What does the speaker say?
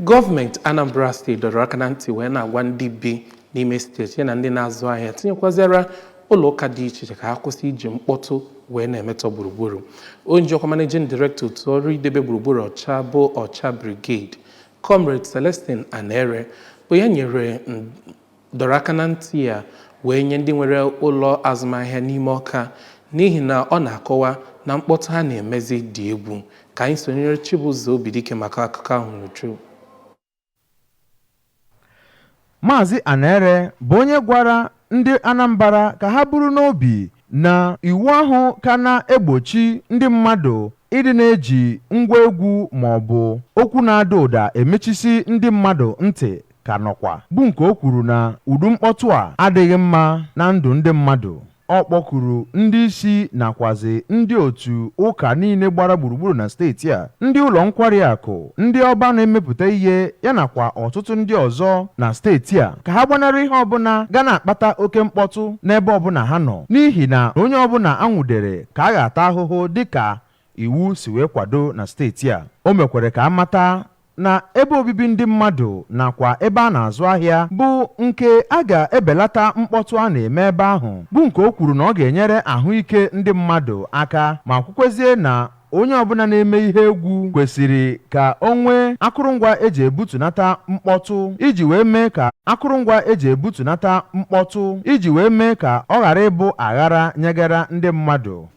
Gọọmenti Anambra Steeti dọrọ aka na ntị wee na-agwa ndị bi n'ime steeti ya na ndị na-azụ ahịa tinyekwazịara ụlọ ụka dị iche iche ka ha kwụsị iji mkpọtụ wee na-emetọ gburugburu. Onye ji ọkwa Managing Director otu ọrụ idebe gburugburu ọcha bụ Ọcha Brigade, Comrade Celestine Anere, bụ ya nyere dọrọ aka na ntị ya wee nye ndị nwere ụlọ azụmahịa n'ime Ọka n'ihi na ọ na-akọwa na mkpọtụ ha na-emezi dị egwu. Ka anyị sonyere Chibụzọ Obidike maka akụkọ ahụ n'uju. Maazị Anere bụ onye gwara ndị Anambra ka ha buru n'obi na iwu ahụ ka na-egbochi ndị mmadụ ịdị na-eji ngwa egwu maọbụ okwu na-ada ụda emechisi ndị mmadụ ntị ka nọkwa, bụ nke o kwuru na ụdị mkpọtụ a adịghị mma na ndụ ndị mmadụ. Ọ kpọkuru ndị isi nakwazi ndị otu ụka niile gbara gburugburu na steeti a, ndị ụlọ nkwari akụ, ndị ọba na-emepụta ihe ya nakwa ọtụtụ ndị ọzọ na steeti a ka ha gbanarị ihe ọbụla ga na-akpata oke mkpọtụ n'ebe ọbụla ha nọ, n'ihi na onye ọbụla a nwụdere ka a ga-ata ahụhụ dịka iwu si wee kwado na steeti a. O mekwere ka a mata na ebe obibi ndị mmadụ nakwa ebe a na-azụ ahịa bụ nke a ga-ebelata mkpọtụ a na-eme ebe ahụ, bụ nke o kwuru na ọ ga-enyere ahụike ndị mmadụ aka, ma kwukwezie na onye ọbụla na-eme ihe egwu kwesịrị ka o nwee akụrụngwa eji ebutunata mkpọtụ iji wee mee ka akụrụngwa eji ebutunata mkpọtụ iji wee mee ka ọ ghara ịbụ aghara nyegara ndị mmadụ.